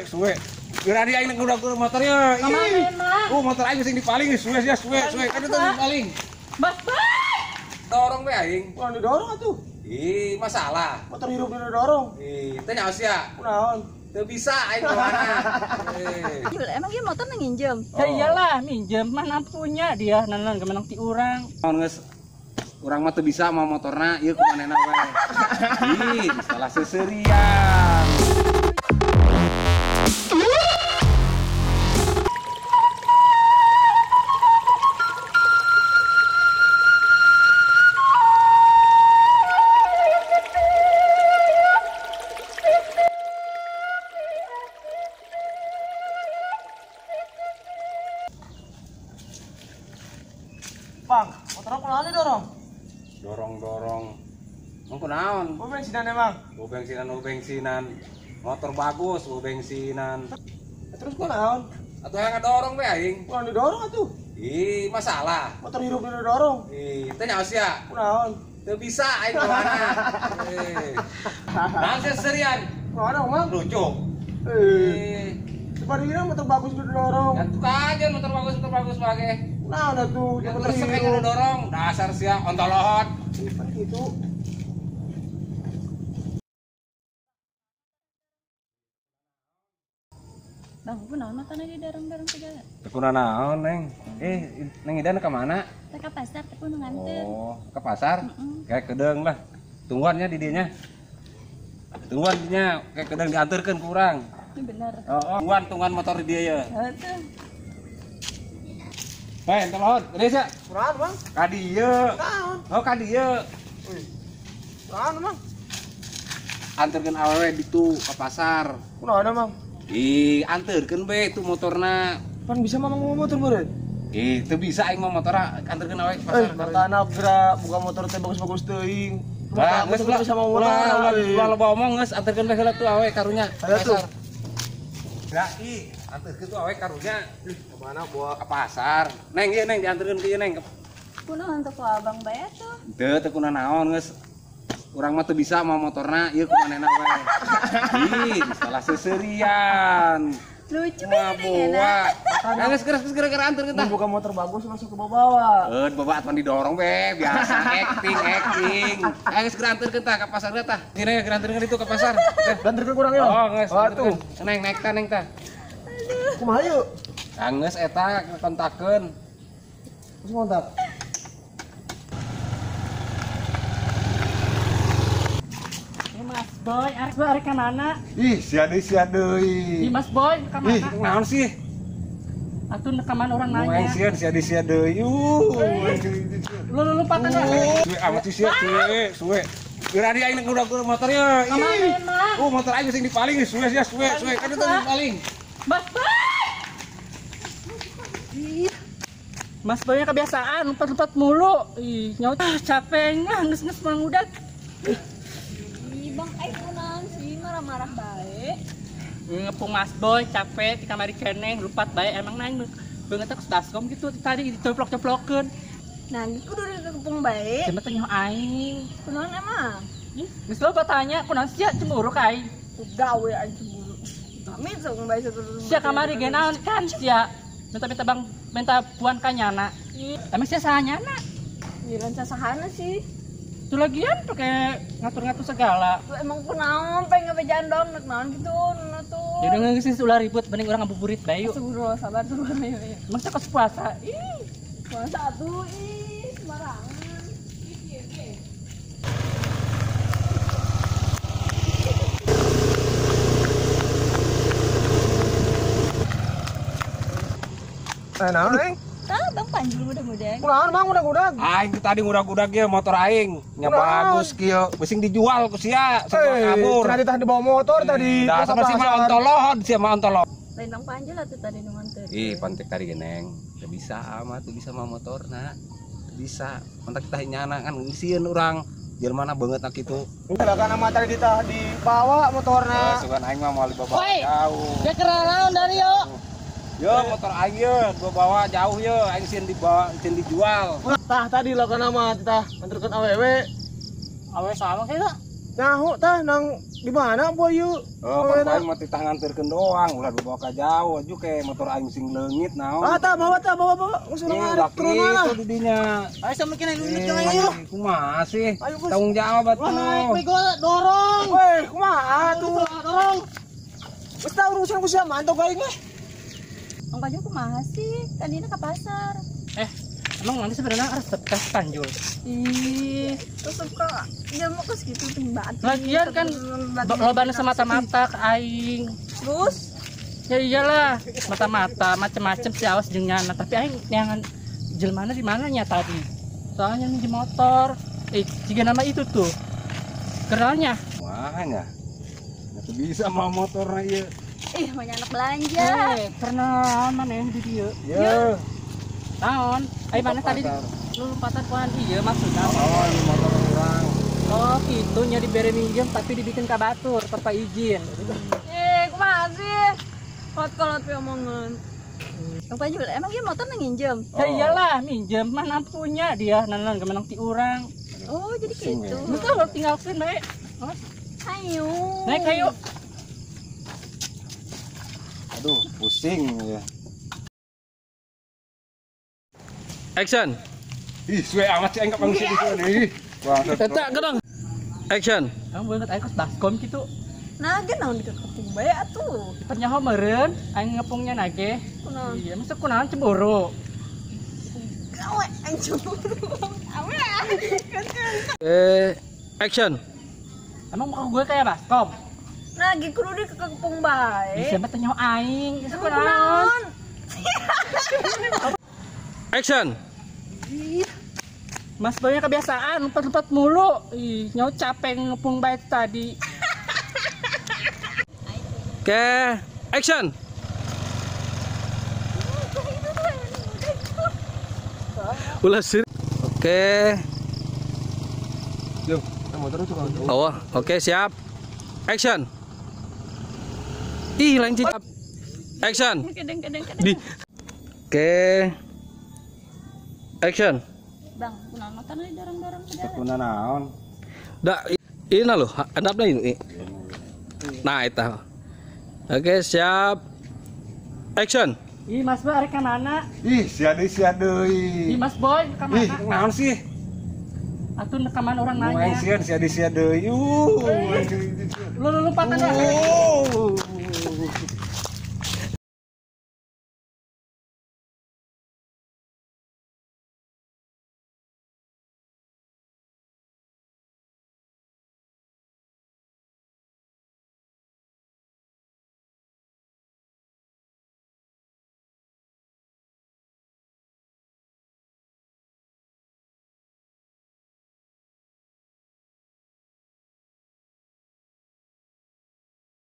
Suwe. Geura di aing udah motor ya. Kemana? Motor aing sing dipaling suwe sia suwe suwe kan itu dipaling. Mas Boy. Dorong we aing. Kunaon didorong atuh? Ih, masalah. Motor hirup didorong. Ih, teh nyaho sia. Kunaon? Teu bisa aing kemana. Jul, emang dia motor nginjem? Ya iyalah, minjem mana punya dia, nanan kemenang ti urang. Naon geus urang mah teu bisa mau motorna ieu kumanehna we. Ih, salah seuseurian. Bang, motor kunaon didorong? Dorong-dorong. Emang kunaon? Bo bensinan emang. Bo bensinan, bo bensinan. Motor bagus, bo bensinan. Terus kunaon? Atuh hayang ngadorong we aing. Kunaon didorong atuh? Ih, masalah. Motor hirup didorong. Ih, teh nyaho sia. Kunaon? Teu bisa aing kemana. Naon sia serian? Kunaon Mang? Lucu. Eh, sepadina motor bagus didorong. Ya tukang aja motor bagus pake. Kunaon atuh? Yang Motor resep aing hirup. dorong, dasar sia ontolohot. Ih, pan kitu. Bang, kunaon motorna didorong-dorong segala? Teu kunaon, Neng? Neng Idan ke mana? Teh ka pasar teh kudu nganter. Oh, ke pasar? Kayak kedeung lah. Tungguannya di dinya. Tungguan dinya kayak kedeung diantarkeun ku urang. Ini bener. Oh, tungguan motor di dia ya. Heuh tuh. Hei, entolohot, gede sia. Kunaon, Bang? Ka dieu. Kunaon? Oh, ka dieu. Wih. Kunaon, Mang? Anterkeun awewe ditu ke pasar. Kunaon, Mang? Ih, anterkeun be itu motorna. Pan bisa mamang mau motor meureun? Ih, teu bisa aing mah motorna anterkeun awewe ke pasar. Matana geura buka motor teh bagus-bagus teuing. Lah, Geus geus ulah bisa mau motor. ulah ulah loba omong geus anterkeun be heula tuh awewe karunya. Ke Ayo tuh. pasar. Lah, ih, anterkeun tuh awewe karunya. Ih, kemana bawa? Ke pasar. Neng, ieu Neng dianterkeun ke ieu Neng. Kunaon teh ku abang bae tuh? Teu teu kunaon geus. Urang mah teu bisa mau motorna ieu kumanehna we. Ih, salah seuseurian. Lucu banget Maboa. Nah, geus geus geus anterkeun tah. Mun buka motor bagus langsung ke bawah. Bawa atuh didorong we, biasa acting acting. Ayo geus geus anterkeun tah ka pasar tah. Sini geus anterkeun itu ke pasar. Anterkeun kurang ya? Oh, geus. Oh, tuh. Neng naik tah, neng tah. Kumaha yuk? Ah, geus eta kontakeun. Terus kontak. Mas Boy, arek Boy arek ka mana? Ih, sia deui sia deui. Ih, Mas Boy ka Ih, mana? naon sih? Atuh ka mana orang Mau nanya. aing sieun sia deui sia deui. Lu lu lompatan ya. Suwe amat sih sia suwe suwe. Geura di aing udah motor ya. Kemana, Mang? Motor aing sing dipaling suwe sia suwe suwe kan itu dipaling. Mas Boy. Ih. Mas Boynya kebiasaan lompat-lompat mulu. Ih, nyaut capeknya nges-nges mangudak. Ih, Bang, aing kunaon sih marah-marah bae. Ngepung Mas Boy capek di kamar keneh lompat bae emang naing beungeut teh baskom gitu tadi dicoplok-coplokeun. Nah, kudu dikepung bae. Cenah teh nyaho aing. Kunaon emang? Ih, geus loba tanya kunaon sia cemburu ka aing. Gawe aing cemburu. Amit sok bae satu. Sia kamari ge naon kan sia minta-minta bang minta puan ka nyana. Emang sia saha nyana? Giliran sasahana sih. Itu lagian pakai ngatur-ngatur segala. Tuh emang kunaon pengen ngebejaan dong, nek naon gitu, nu tuh. Ya udah geus ulah ribut mending urang ngabuburit bae yuk. Astagfirullah, sabar sabar ayo ayo. Emang sia kos puasa. Ih. Puasa atuh ih sembarangan. Ih, iya, iya. Naon, Neng? Tah, Bang Panjul mudah-mudahan. Kunaon, Bang, udah-udah. Aing tadi ngudag-ngudag ye motor aing. Nya Kunaon? bagus kieu, besing dijual ku sia, semua kabur. Tadi tah dibawa motor tadi. Dasar sih mah ontolohot sia mah ontolohot. Lain Bang Panjul atuh tadi nu nganter. Ih, pantek tadi ge Neng. Teu bisa amat, teu bisa mah motorna. Teu bisa. Mantak kita nyana kan sieun urang. Jelema na beungeut na kitu. Udah kan sama tadi tah dibawa motorna. Sugan aing mah moal dibawa Woi. jauh. Ya keranaon dari yo. Yo motor aing ye, gua bawa jauh ye, aing sieun dibawa, sieun dijual. Tah tadi lah kana mah tah anterkeun awewe. Awe sama kitu. Nyaho tah nang Di mana boy yuk? Oh, aing mah titah nganterkeun doang, ulah dibawa ka jauh aju ke motor aing sing leungit naon. Ah, tah bawa tah bawa bawa. Geus urang arek turun lah. Itu di dinya. Ayo sama kena leungit jeung ayo. Kumaha sih? Tanggung jawab atuh. Naik bego dorong. Weh, kumaha tuh? Dorong. Geus tah urusan ku sia mantau aing mah. Mang Pajul kumaha sih? Tadina ka pasar. Emang mana sebenarnya resep ka Panjul? Ih, resep ka jelema kos kitu teh batin. Lagian kan lobana semata-mata ke aing. Terus? Ya iyalah, mata-mata macem-macem sih awas jeung nyana, tapi aing neangan jelmana di mananya tadi. Soalnya minjem motor. Jika nama itu tuh. Kenalnya. Wah nya. Teu bisa mah motorna ieu. Ih, banyak anak belanja. Pernah mana yang di dieu? Ye. Naon? Ayo mana tadi lu lompatan kuan iya maksudnya. Oh, ini motor urang. Oh, gitu nya dibere minjem tapi dibikin ka batur tanpa izin. Kumaha sih? Kolot-kolot we omongan. Bang Pajul, emang dia motor nginjem? Ya iyalah, minjem mana punya dia, nanan gak menang ti urang. Oh, jadi gitu. Betul, tinggal sin bae. Ayo. Naik ayo. Aduh, pusing ya. Action. Ih, suwe amat sih aing kapang sih di. Wah, eta gedang. Action. Emang banget aing kos baskom kitu. Nah, ge naon dikepung bae atuh. Penyaho meureun aing ngepungnya nage. Kunaon? Iya, masa kunaon cemburu. Gawe aing cemburu. Awe. Action. Emang muka gue kayak baskom? Nah, ge kudu dikepung bae. Ih, siapa teh nyaho aing? Geus kunaon? Action. Mas Boynya kebiasaan lompat-lompat mulu. Ih, nyawa capek ngepung bae tadi. Oke, action. Ulah sih. Oke. Oh, oke siap. Action. Ih, lain cicap. Action. Di. Oke. Action. Bang, kunaon motor nih dorong-dorong segala. Kunaon naon? Da, ini loh, handapna ini. Nah, eta. Oke, siap. Action. Ih, Mas Boy arek ka mana? Ih, sia deui. Ih, Mas Boy ka mana? Ih, naon sih? Atuh ka mana orang nanya. Aing sieun sia deui. Lu lompatan ya.